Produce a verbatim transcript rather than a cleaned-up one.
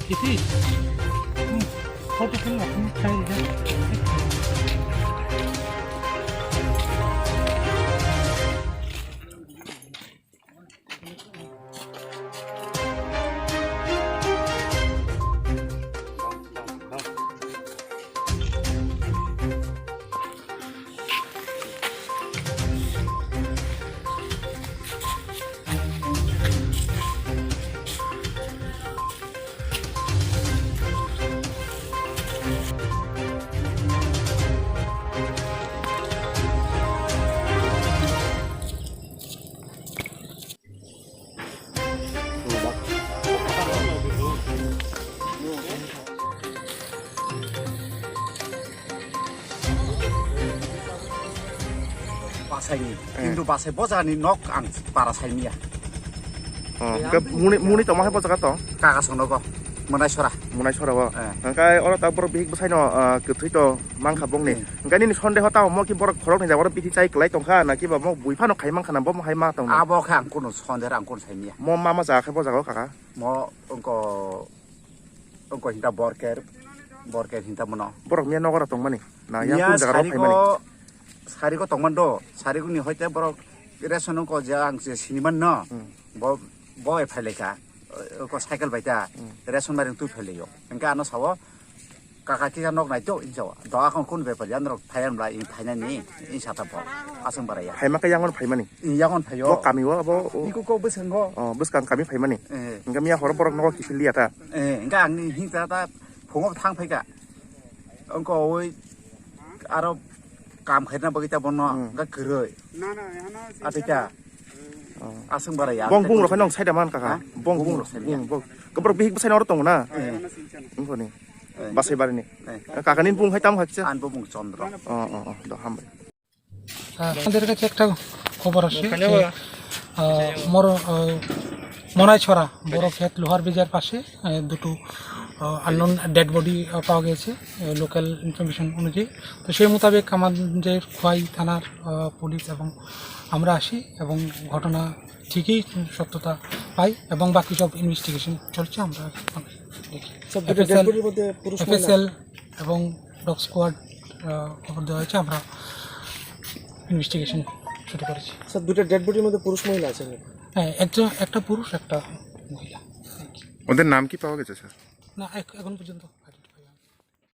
Iti. Hmm. Photo film aku cari dah. Basaini, eh, kintu basai bojani nok ang para saimiya. Oh, hingke muni, muni tongma hai bojaka tong? Kaka sono go, Monai Sora. Monai Sora o. Eh. Hingke oro ta borok bihik bwsaino, ah, kwthwi to mankha bongni. Hmm. Hingke nini sondeho tamo mo ki borok khoroknwi jaga oro bithi chai kwlai tongkha, na kiba mo bui phano khai mankha na bo mo hai ma tong? Abo khe ang kunu sondeho ang kunu saimiya. Mo ma ma jaga khe bo jaga o kaka? Mo wngko Wngko hinta borker, borker hinta mono. Borok miya nogora tongmani. Na yang miya kun jaga sariko, phaimani. Sariko tongman do. Sariko ni hoite borok ration wngko je ang je siniman no. Hmm. Bo, bo e phailaika. Ko cycle bai ta. Hmm. Ration mairing tu phailaio. Engka ano sawo kaka kika nok nai to injo. Do akon kun bepar yan rok phaiyan bla in phainani in sata bo. Asung baraya. Phaima ka yangon phaimani. Yagon phaio. Bo kami o abo o. Iko ko bwskango. Oh, bwskang kami phaimani. Eh. Hingke miya horo borok nogo kiphil liya ta. Eh, hingke ang ni hingta ta phungo thang phaika. Wngko oi aro kam khaina bagwi ta bono, hmm, hingke kwrwi. Atita. Oh. Aswng bara ya. Bong bung rok nong saida man kaka. Ha? Bong bung rok saida. Bung bung. Kebrok bihik bwsai oro tongo na. Eh. Wngkoni. Eh. Basai bari ni. Eh. Kaka ni bung hai tam haksa. An bo bung Chandra. Oh, oh, oh. Do hambai. আহ, আমাদের কাছে একটা খবর আসে যে, আহ, মর-, আহ, মনাইছড়া বড় ক্ষেত লোহার ব্রিজের পাশে, আহ, দুটো, আহ, আননোন ডেড বডি, আহ, পাওয়া গেছে, আহ, লোকাল ইনফরমেশন অনুযায়ী। তো সেই মোতাবেক আমাদের খোয়াই থানার, আহ, পুলিশ এবং আমরা আসি এবং ঘটনা ঠিকই সত্যতা পাই এবং বাকি সব ইনভেস্টিগেশন চলছে। আমরা এখন দেখি। স্যার, দুটো ডেড এফএসএল, বডির মধ্যে পুরুষ মহিলা? এফএসএল এবং ডগ স্কোয়াড, আহ, খবর দেওয়া হয়েছে, আমরা ইনভেস্টিগেশন শুরু করেছি। স্যার, দুটো ডেড বডির মধ্যে পুরুষ মহিলা আছে নাকি? হ্যাঁ, একজন, একটা পুরুষ, একটা মহিলা। ওদের নাম কি পাওয়া গেছে, স্যার? না, এখ-, এখন পর্যন্ত